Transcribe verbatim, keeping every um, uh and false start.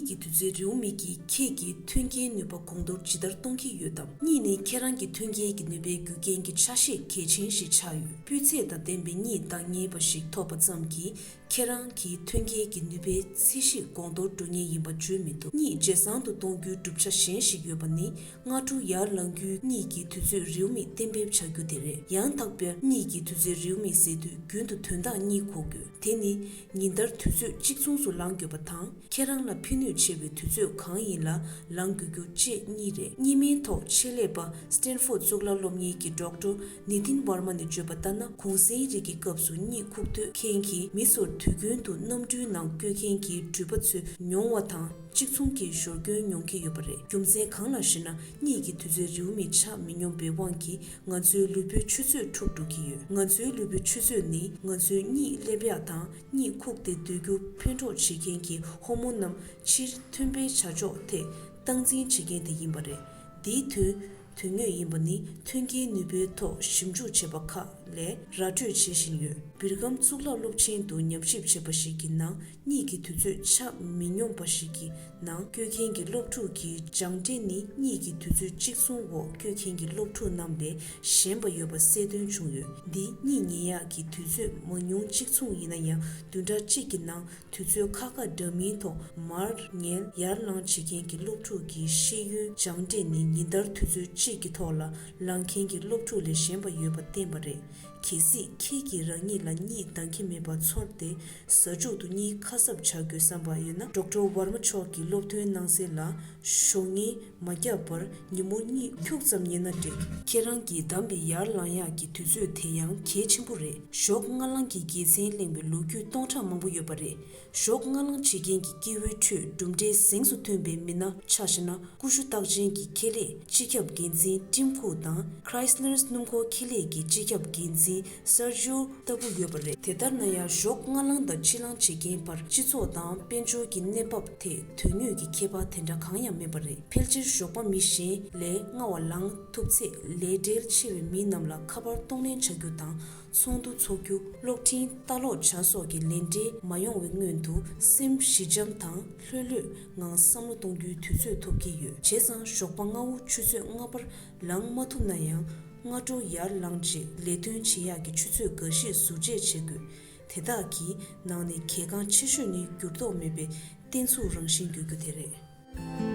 གཉིད་ཀྱི་དུས་ཚོད་རེའུ་མིག་གིས་ཁྱེད་ཀྱི་མཐུན་རྐྱེན་ནུས་པ་གོང་མཐོར་ཇི་ལྟར་གཏོང་གི་ཡོད་དམ། གཉིད་ནི་ཁྱེད་རང་གི་མཐུན་རྐྱེན་གྱི་ནུས་པའི་རྒྱུ་རྐྱེན་གྱི་ཆ་ཤས་གལ་ཆེན་ཞིག་ཆགས་ཡོད། སྤུས་ཚད་དང་ལྡན་པའི་གཉིད་འདང་ངེས་པ་ཞིག་ཐོབ་པ་ཙམ་གྱིས། ཁྱེད་རང་གི་མཐུན་རྐྱེན་གྱི་ནུས་པའི་ཚད་གཞི་གོང་མཐོར་འགྲོ་ངེས་ཡིན་པ་བརྗོད་མི་ཐུབ། གཉིད་ཇེ་བཟང་དུ་གཏོང་རྒྱུའི་གྲུབ་ཆ་གཞན་ཞིག་ཡོད་པ་ནི། སྔ་དྲོ་ཡར་ལངས་རྒྱུའི་གཉིད་ཀྱི་དུས་ཚོད་རེའུ་མིག་གཏན་འབེབས་བྱ་རྒྱུ་དེ་རེད། ཡང་དག་པའི་གཉིད་ཀྱི་དུས་ཚོད་རེའུ་མིག་ཟེར་དུས་རྒྱུན་དུ་དོན་དག་གཉིས་གོ་དགོས། དེ་ནི། ཉིན་ལྟར་དུས་ཚོད་གཅིག་མཚུངས་སུ་ལངས་དགོས་པ་དང་། ཁྱེད་རང་ལ་ཕན་ནུས་ཆེ་བའི་དུས་ཚོད་གང་ཡིན་ལ་ལངས་དགོས་རྒྱུ་བཅས་གཉིས་རེད། གཉིད་སྨན་ཐོག་ཆེད་ལས་པ་སི་ཊན་ཕོར་ཌི་གཙུག་ལག་སློབ་གཉེར་གྱི་ཌོག་ཊར་ནི་ཏིན་ཝར་མ་ནས་བརྗོད་པ་ལྟར་ན། གུང་གསེང་རིགས་ཀྱི་སྐབས་སུ་གཉིད་ཁུག་འདོད་མཁན་གྱི་མི་ཚོར་དུས་རྒྱུན་དུ་གནམ་གྲུའི་ནང་བསྐྱོད་མཁན་གྱི་འགྲུལ་པ་ཚོས་མྱོང་བ་དང་གཅིག་མཚུངས་ཀྱི་ཞོར་སྐྱོན་མྱོང་གི་ཡོད་པ་རེད། རྒྱུ་མཚན་གང་ལགས་ཤེ་ན། གཉིད་ཀྱི་དུས་ཚོད་རེའུ་མིག་ཆགས་མི་སྙོམས་པའི་དབང་གིས་ང་ཚོའི་ལུས་པོའི་ཆུ་ཚད་འཁྲུག་འགྲོ་གི་ཡོད། ང་ཚོའི་ལུས་པོའི་ཆུ་ཚད་ནི་ང་ཚོའི་གཉིད་སླེབས་ཡག་དང་། གཉིད་ཁུག་སྟེ་སྡོད་རྒྱུ་འཕེན་གྲོགས་བྱེད་མཁན་གྱི་ཧོར་མོན་རྣམས་ཕྱིར་ཐོན་པའི་བྱ་ཕྱོགས་ཐད་སྟངས་འཛིན་བྱེད་མཁན་དེ་ཡིན་པ་རེད། འདིའི་དོན་དོན་དངོས་ཡིན་པ་ནི་མཐུན་རྐྱེན་ནུས་པའི་ཐོག་ཞིབ་འཇུག་བྱེད་པ་ཁག་ལས་ར་སྤྲོད་བྱེད་བཞིན་ཡོད། བིར་ཁམ་གཙུག་ལག་སློབ་ཆེན་དུ་ཉམས་ཞིབ་བྱས་པ་ཞིག་གི་ནང་། གཉིད་ཀྱི་དུས་ཚོད་ཆགས་མི་སྙོམས་པ་ཞིག་གི་ནང་བསྐྱོད་མཁན་གྱི་སློབ་ཕྲུག་གི་སྦྱངས་འབྲས་ནི་གཉིད་ཀྱི་དུས་ཚོད་གཅིག་མཚུངས་འོག་བསྐྱོད་མཁན་གྱི་སློབ་ཕྲུག་རྣམས་ལས་ཞན་པ་ཡོད་པ་གསལ་སྟོན་བྱུང་ཡོད། འདི་གཉིད་ཉལ་ཡག་གི་དུས་ཚོད་མང་ཉུང་གཅིག་མཚུངས་ཡིན་ན་ཡང་། བདུན་ཕྲག་གཅིག་གི་ནང་དུས་ཚོད་ཁག་ཁག་འདྲ་མིན་ཐོག་མར་ཉལ་ཡར་ལངས་བྱེད་མཁན་གྱི་སློབ་ཕྲུག་གི་ཤེས་ཡོན་སྦྱངས་འབྲས་ནི་ཉིན་ལྟར་དུས་ཚོད་གཅིག་གི་ཐོག་ལ་ལངས་མཁན་གྱི་སློབ་ཕྲུག་ལས་ཞན་པ་ཡོད་པ་བསྟན་པ་རེད། གལ་སྲིད་ཁྱེད་ཀྱིས་རང་ཉིད་ལ་གཉིད་འདང་གི་མེད་པ་ཚོར་ཏེ། གཟའ་མཇུག་ཏུ་གཉིད་ཁ་གསབ་བྱ་དགོས་བསམ་པ་ཡོད་ན། ཌོག་ཊར་ཝར་མ་མཆོག་གི་སློབ་ཐོན་གནང་སའི་ལ་ཞོགས་ངལ་མ་བརྒྱབ་པར་ཉིན་མོར་གཉིད་ཁྱུག་ཙམ་ཉལ་ན་འགྲིག། ཁྱེད་རང་གིས་བདམས་པའི་ཡར་ལངས་ཡག་གི་དུས་ཚོད་དེ་ཡང་གལ་ཆེན་པོ་རེད། ཞོགས་སྔ་ལངས་ཀྱི་དགེ་མཚན་གླེང་བའི་ལོ་རྒྱུས་སྟོང་ཕྲག་མང་པོ་ཡོད་པ་རེད། ཞོགས་སྔ་ལངས་བྱེད་མཁན་གྱི་སྐྱེ་བོའི་ཁྲོད་གྲུབ་འབྲས་གཟེངས་སུ་ཐོན་པའི་མི་སྣ་ཆ་བཞག་ན། ཀུ་ཤུ་རྟགས་ཅན་གྱི་ཁེ་ལས་སྤྱི་ཁྱབ་འགན་འཛིན་ཊིམ་ཀུག་དང་། ཁྲའི་སི་ལར་སྣུམ་འཁོར་ཁེ་ལས་ཀྱི་སྤྱི་ཁྱབ་འགན་འཛིན་སར་ཇིའོ་ལྟ་བུ་ཡོད་པ་རེད། དེ་ལྟར་ན་ཡང་། ཞོགས་སྔ་ལངས་དང་ཕྱི་ལངས་བྱེད་མཁན་བར་སྤྱི་ཚོགས་དང་དཔལ་འབྱོར་གྱི་གནས་བབ་ཐད་དོན་དངོས་ཀྱི་ཁྱད་པར་དེ་འདྲ་གང་ཡང་མེད་པ་རེད། ཕལ་ཆེར་ཞོགས་པ་མི་གཞན་ལས་སྔ་བ་ལངས་ཐུབ་ཚེ། ལས་བྲེལ་ཆེ་བའི་མི་རྣམས་ལ་ཁ་པར་གཏོང་ལེན་བྱ་རྒྱུ་དང་། ཚོགས་འདུ་འཚོགས་རྒྱུ། གློག་འཕྲིན་ལྟ་ཀློག་བྱ་སོགས་ཀྱི་ལས་བྲེལ་མ་ཡོང་བའི་སྔོན་དུ། སེམས་ཞི་འཇམ་དང་ལྷོད་ལྷོད་ངང་བསམ་བློ་གཏོང་རྒྱུའི་དུས་ཚོད་ཐོབ་ཀྱི་ཡོད། བྱས་ཙང་ཞོགས་པ་སྔ་བོ་ཆུ་ཚོད་ལྔ་པར་ལངས་མ་ཐུབ་ན་ཡང་། སྔ་དྲོ་ཡར་ལངས་རྗེས་ལས་དོན་བྱེད་ཡག་གི་ཆུ་ཚོད་འགའ་ཞིག་ཟུར་བཅད་བྱེད་དགོས། དེ་དག་གི་ནང་ནས་གལ་འགངས་ཆེ་ཤོས་ནི་འགྱུར་ལྡོག་མེད་པའི་བརྟན་ཚུགས་རང་བཞིན་དགོས་རྒྱུ་དེ་རེད།